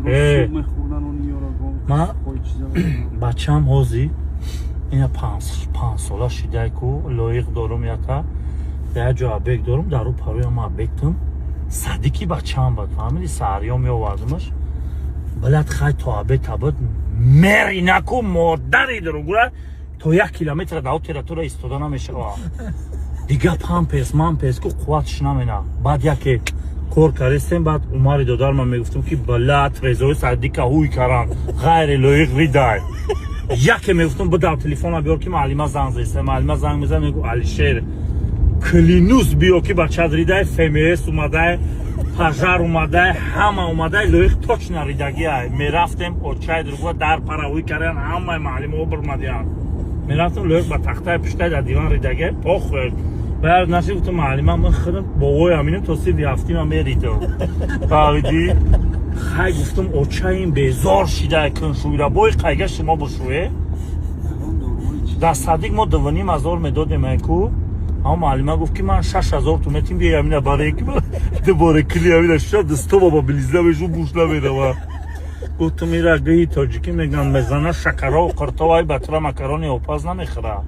Э. Суп мехӯрдан он ёро. Ма- Бачам ҳози ина 5 сола шидай ку, лоиқ дорум, ята як ҷо обед дорум, дару пароям обедтум садики бачаам бад, фаҳмиди, саҳарё меовардимаш, блядь, хай, то обед табад мери наку, модари дуругура, то 1 километра дао территория истода намешава. Дига памперс мамперс ку қувватш намена. Баъд яке кор кардистем, баъд Умари додар ман мегуфтам, ки блядь, трезои садика ҳуй каран, ғайри лоиқ ридай. Яке мегуфтам, бидав телефона биёр, ки маълима занг зеста. Маълима занг мезан, мегу: «Алишер, клянусь, биё, ки бачат ридай, ФМС омадай, пожар омадай, ҳама омадай, лоиқ точно ридагиай». Мерафтем, очай другва дар паравӯй кардан, ҳамаи маълимаҳо бирмадиянд. Мерафтем, лоиқ ба тахтаи пуштай дар диван ридагиай, похуй. Баъд наши гуфтам: «Маълима, ман худам бовоям инам то сиби ҳафтима меридам, фаҳмидӣ?» Хай, гуфтам, очаим безор шидай, куншӯира бои қайга шумо бошӯе. Дар садик мо 2500 медодем ку, аммо маълима гуфт, ки ман 6000 туметим, биё амина баре, ки дубора кили амина ша дасто баба билизда бешу буш намерава. Гуфтам, ира гӯи тоҷикӣ меган, мезана шакаро қиртовай, батра макарони опаз намехӯра.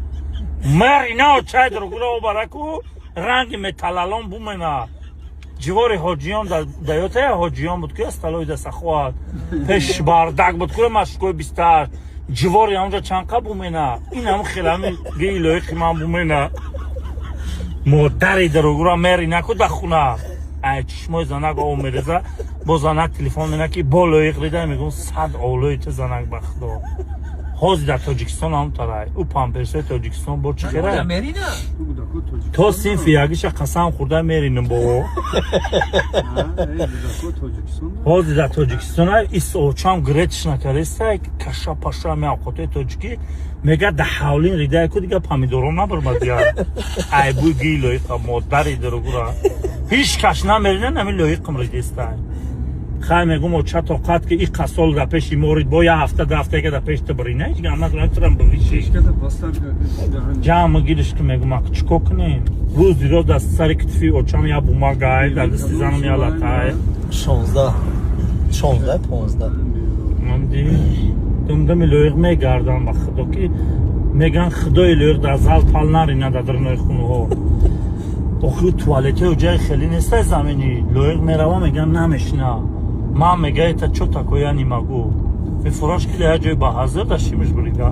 Мер ина очай дуругура обараку ранги металлалон бумена. Ҷивори ҳоҷиён даётая ҳоҷиён буд, ки столои дастахоат пеш бардак буд, ку машкои 28 ҷивори ҳамҷа чанқа бумена. Инам хелами гии лоиқи ман бумена. Модари дуругура, мери наку да хуна, ай чишмои занак об мереза. Бо занак телефон мена, ки бо лоиқ рида. Мегӯм: «Сад олои ту, занак, ба худо». Ҳозир дар Тоҷикистон ҳам тарай ӯ памперсои Тоҷикистон бо чӣ хера. Мерина. То синфи ягиша қасам хӯрда меринам бо. Ҳозир дар Тоҷикистон ис очам гретш накареста, каша паша меавқотои тоҷикӣ мега, да ҳавлин ридай ку, дига помидорон набармадия, ай буй гии лоиқа. Модари дуругура, ҳеҷ каш намерина, нами лоиқам ридестай. Хай, мегум, оча тоқат ки и қасол да пеши морид, бо як ҳафта, 2 ҳафта да пеш тибрина, ҳеҷ гап надорам, турам бивиши ҷамъ гириш, ки мегум, ак чико кунем? Рӯзи роз дар сари китфи очам я бумагай, дар дасти занам я латай. 16, 16, 15. Амди думдами лоиқ мегардам, ба худо, ки меган худои лоиқ дар зал пал нарина, дар дарунои хунуҳо. Охи, туалетҳои ҷои хеле нестай, замини лоиқ мерава, меган намешина. Ман мега: «Это чё такое? Я не могу». Мефураш ки як ҷои ба ҳазир да шимиш бурида.